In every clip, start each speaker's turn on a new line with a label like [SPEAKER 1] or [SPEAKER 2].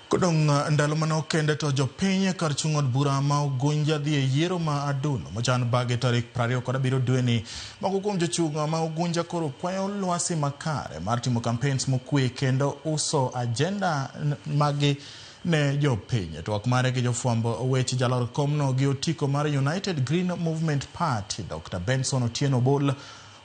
[SPEAKER 1] Kodong' ndalo manok kende to jopiny kar chung' od bura ma Ugunja dhi e yiero ma Aduno mochan bage tarik 27 dweni. Moko kuom jochung' ma Ugunja koro kwayo lwasi makare mar timo campaigns mokwe kendo uso agenda maggi ne jopiny. Twak mare gi jofwamb weche jalor komno gi otiko mar United Green Movement Party Dr. Benson Otieno Obol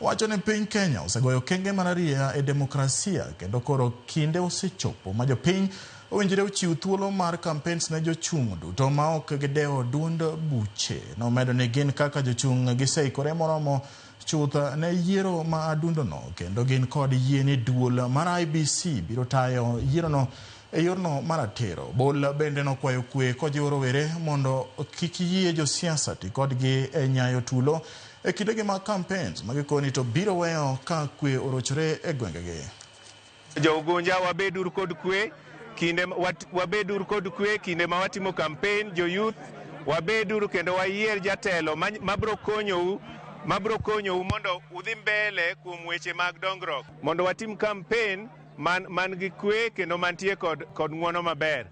[SPEAKER 1] wacho ni piny Kenya osegoyo okenge mararieya e demokrasia kendo koro kinde osechopo ma jopiny owinjore ochiw thuolo mar campaigns ne jochung' duto ma ok gidewo duond buche. Nomedo ni gin kaka jochung' giseikore moromo chuth ne yiero ma adundono kendo gin kod yie ni duol mar IEBC biro tayo yierono e yorno maratiro. Bol bende nokwayo kwe kojiwo rowere mondo kik yie josiasa ti kodgi e nyayo tulo e kindegi mag campaigns ma gikoni to biro weyo ka kwe orochore e gwengegi.
[SPEAKER 2] Jo Ugunja wabedur kod kwe kinde wabedur kod kwe kinde ma watimo campaign jo youth wabedur kendo wayier jatelo mabro konyou mabro konyou mondo udhi mbele kuom weche mag dongruok mondo watim campaign man, man gi kwe kendo mantie kod, kod ng'uono maber.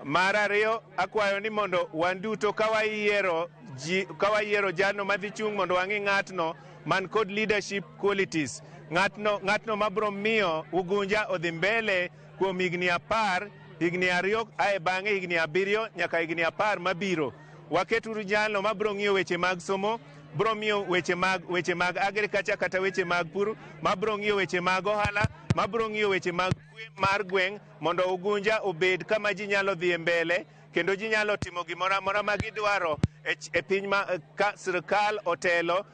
[SPEAKER 2] Mar ariyo akwayo ni mondo wan duto ka wayiero ji ka wayiero jalno madhi chung' mondo wang'i ng'atno man kod leadership qualities ng'atno ng'atno mabro miyo Ugunja odhi mbele kuom higni 10 higni 2 ae bang'e higni 7 nyaka higni 10 mabiro. Waketuru jalno mabro ng'iyo weche mag somo bro miyo weche mag agriculture kata weche mag pur mabro ng'iyo weche mag ohala mabro ng'iyo weche mag kwe mar gweng' mondo Ugunja obed kama ji nyalo dhi mbele kendo ji nyalo timo gimoro amora ma gidwaro e piny ma ka sirkal otelo.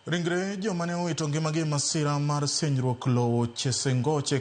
[SPEAKER 1] Ringre joma ne owito ngimagi e masira mar senyruok lowo Chesengoche.